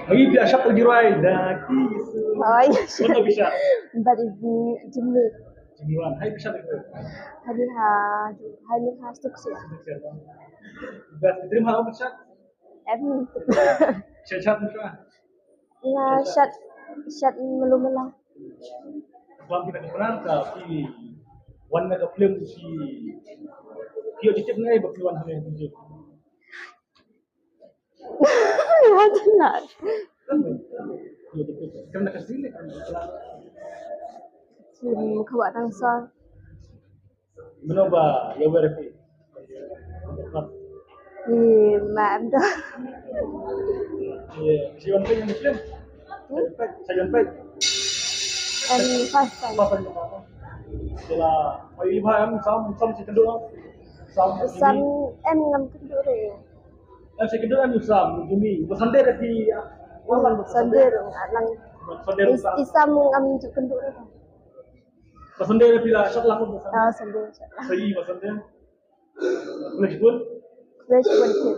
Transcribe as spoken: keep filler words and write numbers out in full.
Magi phi la shot u jingrwai da ki su. Oi. Mano phi shot? Bad ibu Jimmy. Jimmy Wan. Hai phi shot ibu. Hani ha, hani ha stuk sia. Bad dream ha phi shot? Em. Shot shot phi shot. Nga shot, shot malu mala. Wan kita ke benar ka phi wan na ka film si phi ot jip ngai ba phi wan ha ne jip. Wajah nak. Kena kasi ni kan. Film kawak tangsar. Mano ba ya wer phi. Ni ma em dah. Ye, si wan phi yang film. Sa wan phi. And first time. Apa yang apa? Sila, ayo iba em sam sam si kedua. Sam Sam em ngam kynduh re. Em si kedua em sam Jimmy. Ba Sunday dah di. Sunday ru alang. Sunday Is isam ngam juk kynduh re. Ba Sunday dah phi la shot lah. Ah, Sunday shot lah. Sai ba Sunday. Boleh jemput. Boleh jemput.